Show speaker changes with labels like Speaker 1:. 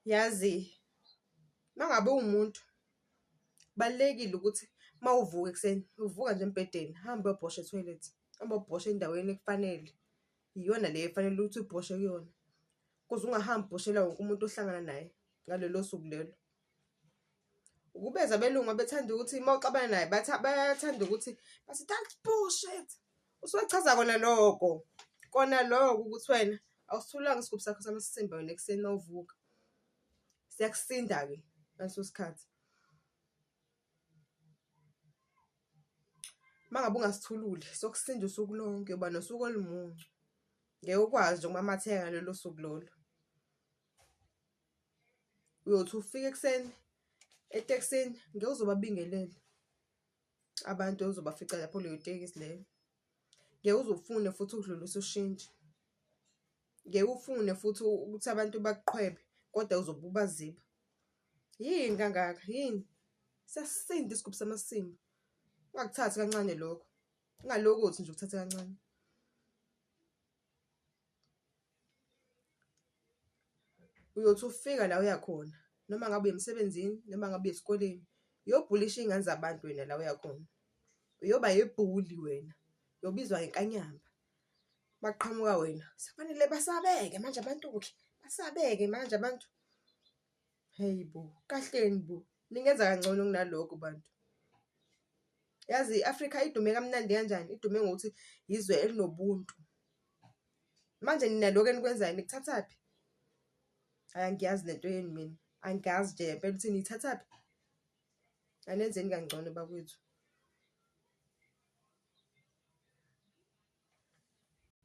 Speaker 1: Yazi, uma ngabe uwumuntu kubalulekile ukuthi uma uvuka ekuseni, uvuka nje embhedeni hamba uyobhosha ethoyilethi, hamba uyobhosha endaweni ekufanele, iyona le efanele ukuthi ubhoshe kuyona ukuze ungahambi ubhoshela wonke umuntu ohlangana naye ngalolo suku lelo. Ukubeza abelungu babethanda ukuthi uma uxabana naye bayathanda ukuthi bathi that's bullshit. Usuke echaza kona loko, kona loko ukuthi wena awusithulanga isigubhu sakho samasimba wena ekuseni uma uvuka. Siyakusinda-ke ngaleso sikhathi. Uma ngabe ungasithululi sokusinda usuku lonke, uba nosuku olumuncu. Ngeke ukwazi nje ukumamatheka ngalolo suku lolo. Uyothi ufika ekuseni etekisini ngeke uze ubabingelele abantu ozobafica lapho kuleyo tekisi leyo. Ngeke uze ufune futhi ukudlulisa ushintshi. Ngeke ufune futhi ukuthi abantu bakuqhwebe kodwa uzobe ubaziba. Yini kangaka, yini? Siyasinda isigubhu samasimba. Ungakuthathi kancane lokho. Ungalokothi nje ukuthathe kancane. Uyothi ufika la uya khona noma ngabe uya emsebenzini noma ngabe uya esikoleni, uyobhulisha iy'ngane zabantu wena la uya khona. Uyoba yibhuli wena, uyobizwa ngenkanyamba. Uma kuqhamuka wena sekufanele basabeke manje abantu-ke, basabeke manje abantu. Hheyi bo, kahleni bo, ningenza kangcono kunalokho bantu. Yazi i-Afrika idume kamnandi kanjani, idume ngokuthi izwe elinobuntu. Manje nina lokhu enikwenzayo nikuthathaphi? Hhayi angiyazi lento yenu mina, angazi nje ngempela ukuthi niyithathaphi. Anenzeni kangcono bakwethu.